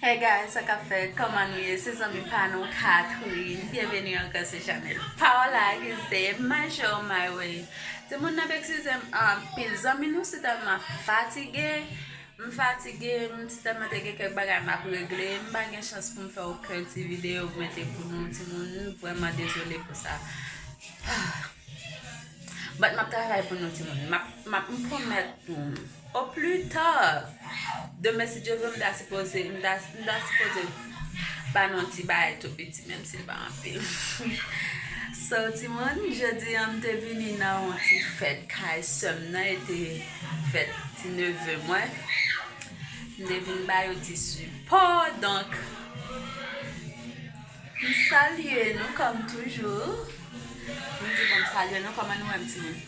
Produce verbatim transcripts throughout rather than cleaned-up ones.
Hey guys, sa k ap fèt? Kòman nou ye? Se zanmi pa nou Catherine. Byenveni ankò sou chanèl pa w la ki se My Show My Way. Timoun, n ap eskize m anpil. Zanmi nou si tèlman fatige. M fatige, m si tèlman te gen kèk bagay m ap regle. M pa gen chans pou m fè okenn ti videyo pou mete pou nou timoun. M vrèman dezole pou sa. But m ap travay pou nou timoun. M ap, m ap, m pwomèt nou. Au plus tard, demen si Dye vle, m ta sipoze, m ta, m ta sipoze ba nou ti bagay tou piti, menm si l pa anpil. So, timoun, jodi a m te vini nan yon ti fèt kay sè m nan, e te fèt ti neve mwen. M te vin ba yo ti sipò, donk, m salye nou kòm toujou. M di bon, m salye nou, kòman nou wè m, timoun?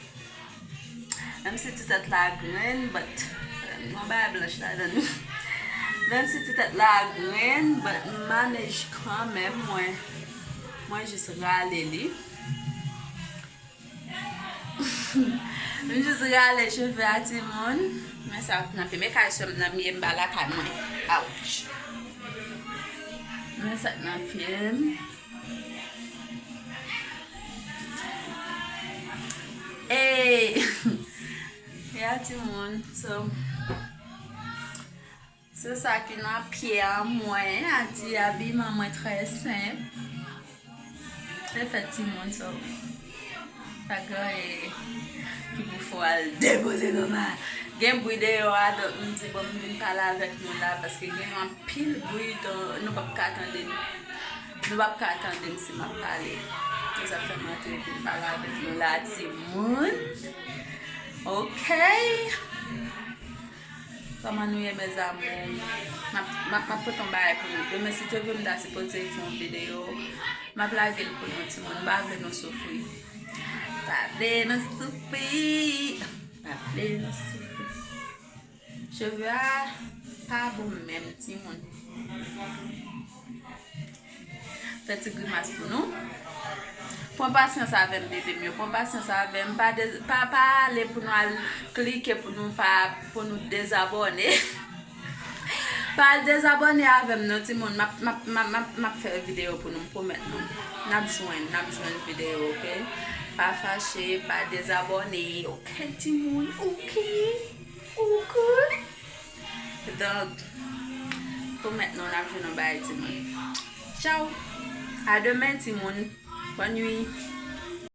Menm si ti tèt la grenn, but, euh, gon bagay blanch ladan l. Menm si ti tèt la grenn, but m manage kanmenm, mwen, mwen jis rale li. M jis rale cheve a timoun. Men sa k nan pye m. E kay sè m nan m ye, m pa lakay mwen. Ouch. Men sa k nan pye m. Ey! Ya timoun. So, se sa ki nan pye a mwen. A di abiman mwen trè senp. Se fèt timoun, so, pa gen anyen ki pou fè w al depoze nòmal. Gen bri deyò a, donk m di bon, m vin pale avèk nou la, paske gen anpil bri, donk nou p ap ka tande m. Nou p ap ka tande m si m ap pale. Se sa k fè m antre vin pale avèk nou la, timoun. Ok. Kòman nou ye, mes amours? M ap, m ap, m ap pote yon bagay pou nou. Demen, si Dye vle, m ta sipoze fè yon videyo. M ap lage l pou nou, timoun. M pa vle nou soufri. Pa vle nou soufri. Pa vle nou soufri. Cheve a pa bon menm, timoun. Fè ti grimas pou nou. Pran pasyans avè m, bebe m yo. Pran pasyans avè m. Pa, de, pa, pa ale pou nou al klike pou nou pa, pou nou dezabòne. Pa al dezabòne avè m non, timoun. M ap, m ap, m ap, m ap, m ap fè videyo pou nou, m pwomèt nou. N ap jwenn, n ap jwenn videyo, ok? Pa fache, pa dezabòne, ok, timoun? Ok? Ok? Donk, pwomèt nou, n ap jwenn yon bagay, timoun. Tchaw! A demen, timoun. Bòn nwi.